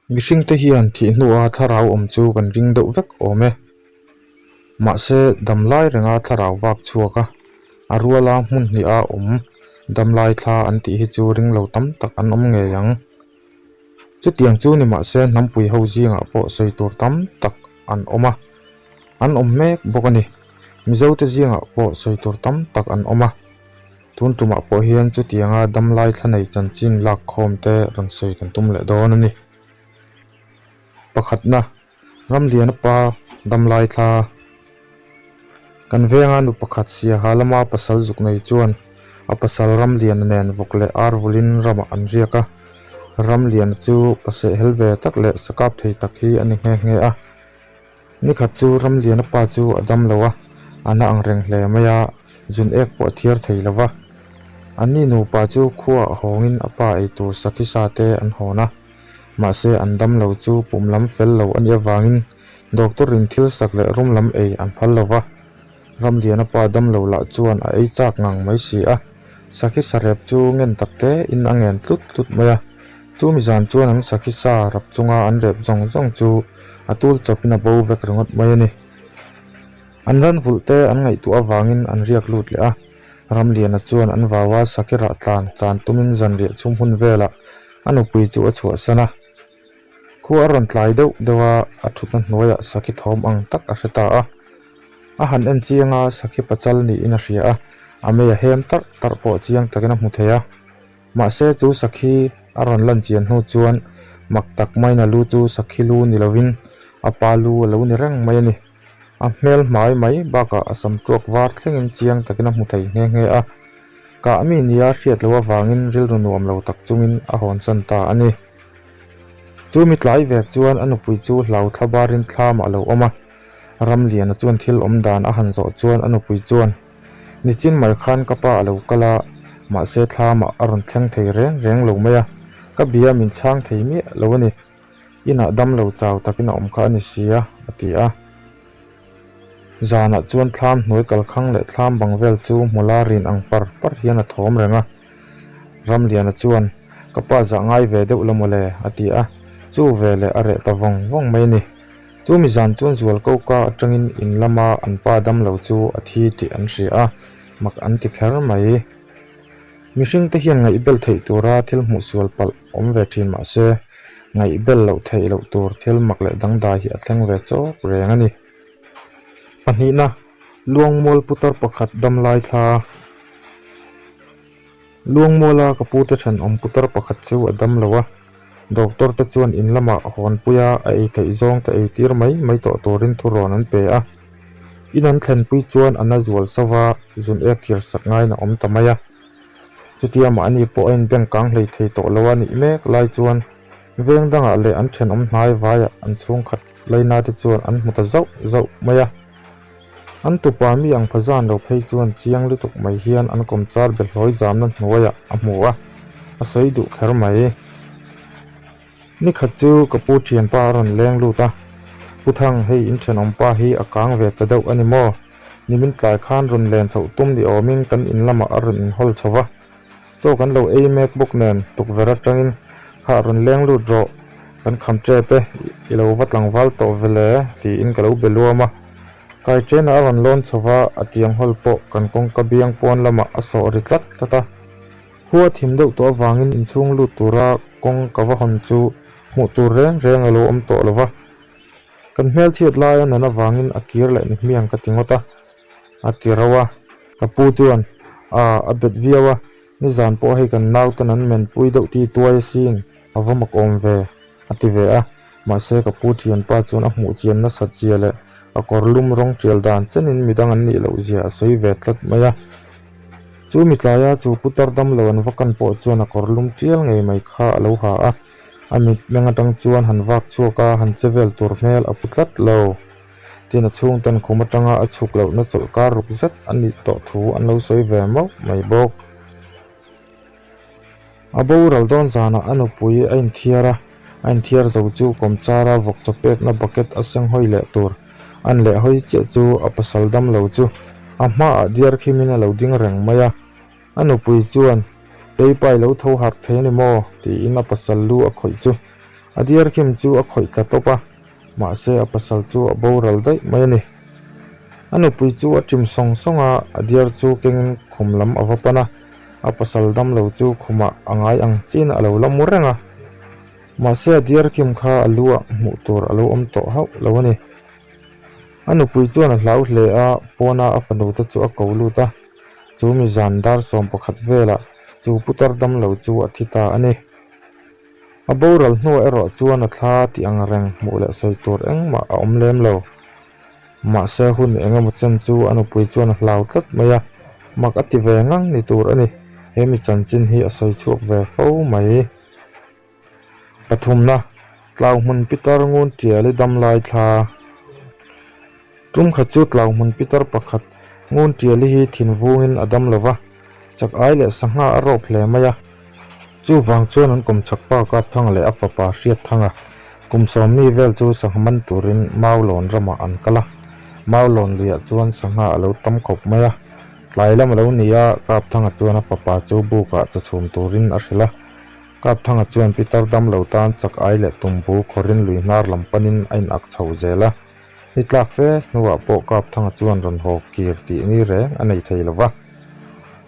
Mihringte hian thih hnua thlarau awm chu kan ring deuh vek awm e. Mahse, damlai renga thlarau vak chhuak a, a ruala hmun hniha awm damlai thla an tih hi chu ring lo tam tak an awm ngei ang. Chutiang chu ni mahse hnampui ho zingah pawh sawi tur tam tak an awm a, an awm mek bawk a ni. Mizote zingah pawh sawi tur tam tak an awm a. Tun tumah pawh hian chutianga damlai thla nei chanchin lak khawm te rawn sawi kan tum leh dawn a ni. Pakhatna, Ramliana pa damlai thla. Kan venga nu pakhat Siaha lama pasal zuk nei chuan a pasal Ramliana nen vawk leh ar vulin ramah an riak a. Ramliana chu paseh hel ve tak leh sakap thei tak hi a ni nghe nghe a. Nikhat chu Ramliana pa chu a dam lo a, a na ang reng hle mai a, zun ek pawh a thiar thei lo va. Anni nupa chu khua a hawngin a pa eitur sakhi sa te an hawn a, mahse an dam lo chu pum lam fel lo a nih avangin doctor in thil sak leh rum lam ei an phal lo va. Ramliana pa dam lo lah chuan a ei chak ngang mai si a, sakhi sa rep chu ngen tak te in a ngen tlut tlut mai a. Chumi zan chuan an sakhi sa rap chunga an rep zawng zawng chu a tul chawpin a bo vek ringawt mai a ni. An ran vulh te an ngaihtuah avangin an riak lut leh a, Ramliana chuan an vau a sakhi rah tlan chan tumin zanriah chhum hun velah a nupui chu a chhuahsan a. Khua a rawn tlai deuh deuh a, a thutna hnuaiah sakhi thawm ang tak a hre ta a. A han en chiang a, sakhi pachal niin a hria a, a mei a hem tarh tarh pawh chiang takin a hmu thei a. Mahse chu sakhi a rawn lan chian hnu chuan mak tak maiin a lu chu sakhi lu ni lovin a pa lu a lo ni reng mai a ni. A hmel hmai mai bakah a sam tuak var thlengin chiang takin a hmu thei nghe nghe a. Kah mi nia hriat loh avangin rilru nuam lo tak chungin a hawnsan ta a ni. Chu mi tlai vek chuan a nupui chu hlau thla barin thlamah a lo awm a. Ramliana chuan thil awm dan a han zawh chuan a nupui chuan, Nichin mai khan ka pa a lo kal a, mahse thlamah a rawn thleng thei reng reng lo mai a, ka bia min chhang thei miah lo a ni. Inah dam lo chau takin a awm kha a ni si a, a ti a. Zanah chuan thlam hnuai kalkhang leh thlam bang vel chu hmula rin ang par par hian a thawm reng a. Ramliana chuan, Ka pa zah ngai ve deuh la mawle, a ti a. Chu veleh a reh ta vawng vawng mai a ni. Chu mi zan chuan Zualkoka atangin in lama an pa damlo chu a thi tih an hria a, mak an ti kher mai. Mihringte hian ngaihbel theih tura thil hmuh sual palh awm ve thin mah se, ngaihbel loh theih loh tur thil mak leh dangdai hi a thleng ve chawp reng a ni. Pahnihna, Luangmual putar pakhat damlai thla. Luangmuala ka pute thenawm putar pakhat chu a dam lo a, doctor te chuan in lamah hawnpuia a ei theih zawng te ei tir mai mai tawh turin thurawn an pe a. In an thlenpui chuan a na zual sauh va, zun ek thir sak ngaiin a awm ta mai a. Chutia mahni pawh a inbeng kang hlei thei tawh lo a nih mek lai chuan veng dangah leh an thenawm hnai vaiah an chhungkhat laina te chuan an hmu ta zauh zauh mai a. An tupa mi ang pha zan lo phei chuan chiang lutuk mai hian an kawmchar behlawi zamna hnuaiah a hmu a, a sawi duh kher mai. Nikhat chu ka pu thianpa a rawn leng lut a, Pu Thang, hei in thenawmpa hi a kang ve ta deuh a ni maw? Nimin tlai khan rawn len chhoh tum ni awmin kan in lamah a rawn inhawl chho va, chaw kan lo ei mek bawk nen tukverh atangin kha rawn leng lut rawh, kan kham tep e, i lo va tlangval tawh ve le tiin ka lo be luam a. Kaichenah a rawn lawn chho va, a tiang hawl pawh kan kawngka biang pawn lamah a sawh ri tlat tlat a. Khua thim deuh tawh avangin inchhung lut tura kawng ka va hawn chu hmuh tur reng reng a lo awm tawh lo va. Kan hmelchhiat laia nan avangin a kir leh ni hmiang ka ti ngawt a, a ti rauh a. Ka pu chuan, A, a bet viau a, nizan pawh hei kan nauten an menpui deuh ti tuai asin, a va mak awm ve, a ti ve a. Mahse ka pu thianpa chuan a hmuh chian nasat zia leh a kawr lum rawng tial dan chenin midang an nih loh zia a sawi ve tlat mai a. Chu mi tlaia chu putar damlo an va kan pawh chuan a kawr lum tial ngei mai kha a lo ha a, a mitmeng atang chuan han vak chhuak a, han che vel tur hmel a pu tlat lo. Tin a chhungten khum atanga a chhuk lohna chawlhkar ruk zet a nih tawh thu an lo sawi ve mauh mai bawk. A boral dawn zanah a nupui a inthiar a, a inthiar zo chu kawmchara vawk chaw pekna bucket a seng hawi leh tur an leh hawi chiah chu a pasal dam lo chu a hmaah diar khimin a lo ding reng mai a. A nupui chuan, Keipa i lo tho harh thei a ni maw? tiin a pasal lu a khawih chu. A diarkhim chu a khawih tla tawp a, mahse a pasal chu a boral daih mai a ni. A nupui chu a ṭim sawng sawng a, a diar chu kengin khum lam a va pan a, a pasal damlo chu khumah a ngai ang chin a lo la mu reng a. Mahse a diarkhim kha a lu ah hmuh tur a lo awm tawh hauh lo a ni. A nupui chuan a hlau hle a, pawna a fanu te chu a ko lut a, chu mi zan dar 11 velah chu putar damlo chu a thi ta a ni. A boral hnuah erawh chuan a thla tih ang reng hmuh leh sawi tur engmah a awm lem lo. Mahse hun eng emaw chen chu a nupui chuan a hlau tlat mai a, mak a ti ve ngang ni tur a ni. He mi chanchin hi a sawi chhuak ve fo mai. Pathumna, Tlau hmun pitar ngun tial i dam lai thla. Tum khat chu tlau hmun pitar pakhat ngun tiali hi thin vungin a dam lo va, chak ai leh sangha a rawp hle mai a. Chuvang chuan an kawm chak pa Kapthanga leh a fapa Hriatthanga kum sawmmi vel chu sangha man turin Maulawn ramah an kal a. Maulawn luiah chuan sangha a lo tam khawp mai a. Tlai lam a lo ni a, Kapthanga chuan a fapa chu bukah chawchhum turin a hrilh a. Kapthanga chuan pitar damlo tan chak ai leh tumbu khawrin lui hnar lam panin a in ak chho zel a. Ni tlak fe hnuah pawh Kapthanga chuan rawn haw kir tih ni reng a nei thei lo va.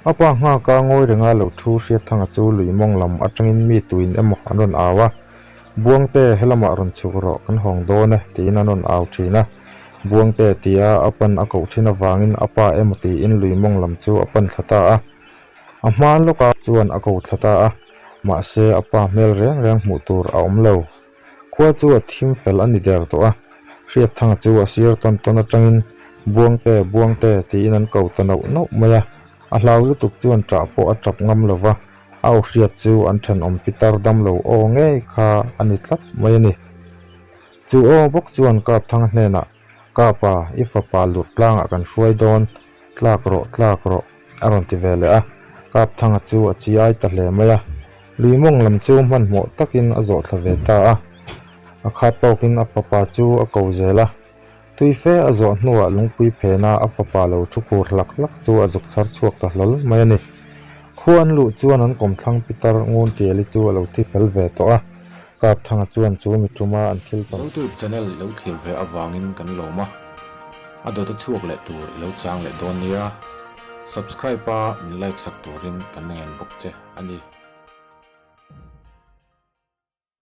A pa nghaka ngawi renga lo thu Hriatthanga chu lui mawng lam atangin mi tuin emaw an rawn au a, Buangte, helamah rawn chhuk rawh, kan hawng dawn e, tiin an rawn au thin a. Buangte tia a pan a koh thin avangin a pa emaw tiin lui mawng lam chu a pan thla ta a. A hma lawkah chuan a ko thla ta a, mahse a pa hmel reng reng hmuh tur a awm lo. Khua chu a thim fel a ni der tawh a, Hriatthanga chu a sir tawn tawn atangin Buangte, Buangte tiin an ko ta nauh nauh mai a, a hlau lutuk chuan ṭah pawh a ṭap ngam lo va, a aw hriat chu an ṭhenawm pitar damlo aw ngei kha a ni tlat mai a ni. Chu aw bawk chuan Kapthanga hnenah, Kapa, i fapa lurh tlangah kan hruai dawn, Tlak rawh, tlak rawh, a rawn ti ve leh a. Kapthanga chu a chi ai ta hle mai a. Lui mawng lam chu hmanhmawh takin a zawh thla ve ta a. A khat tawkin a fapa chu a ko zel a. Tui fe a zawh hnuah lungpui phena a fapa lo thu khur hlak hlak chu a zuk chhar chhuak ta hlawl mai a ni. Khua an luh chuan an kawmthlang pitar ngun tiali chu a lo thi fel ve tawh a. Kapthanga chuan chu mi tuma an thil tawn. Zotube channel i lo thlir ve avangin kan lawm a. A dawt a chhuak leh tur i lo chang leh dawn nia. Subscribe a min like sak turin kan ngen bawk che a ni.